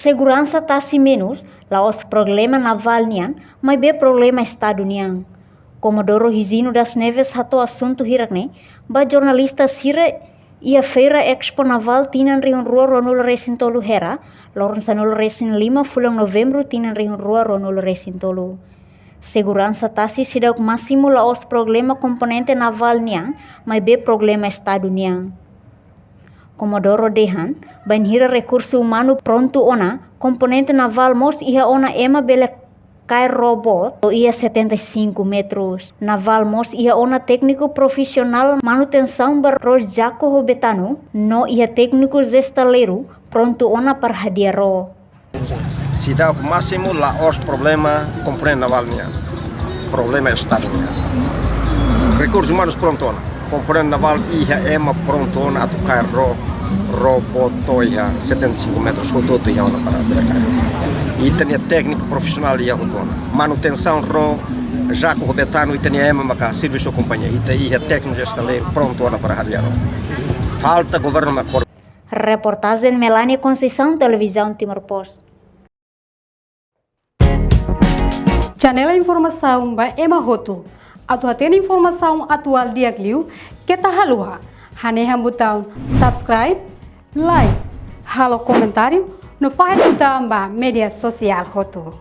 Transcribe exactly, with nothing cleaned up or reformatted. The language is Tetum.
Seguransa tasi menus la'ós problema navál nian, maibé problema Estadu nian. Comodoro Higino das Neves hato'o asuntu hirak-ne'e ba jornalista sira iha Feira Expo Navál tinan rihun rua ruanulu resin tolu Hera, loron sanulu resin lima fulan Novembru tinan rihun rua ruanulu resin tolu. Seguransa tasi seidauk másimu la'ós problema komponente navál nian, maibé problema Estadu nian. Comodoro dehan, bainhira rekursu umanu prontu ona, komponente navál mós iha ona ema bele kaer ró boot to'o iha setenta e cinco metros. Navál mós iha ona tékniku profisionál manutensaun ba ró jaku ho betanu, no iha tékniku estaleiru prontu ona para hadi'a ró. Seidauk másimu la'ós problema komponente navál nian. Problema Estadu nian. Rekursus umanus prontu ona. Komponente navál iha ema prontu ona atu kaer ró, ró boot to'o iha setenta e cinco metros, hotu-hotu iha ona para bele kaer. Ita-nia tékniku profisionál iha hotu ona. Manutensaun ró jaku ho betanu ita-nia ema maka servisu kompañia. Ita iha tékniku estaleiru prontu ona para hadi'a ró. Falta governu mak hor- Reportajen Melania Conceição, Televizaun Timor Post. Janela informasaun ba ema hotu. Atu hatene informasaun atuál di'ak liu, keta haluha hanehan butaun subscribe, like, halo komentáriu, no fahe tutan ba média sosiál hotu.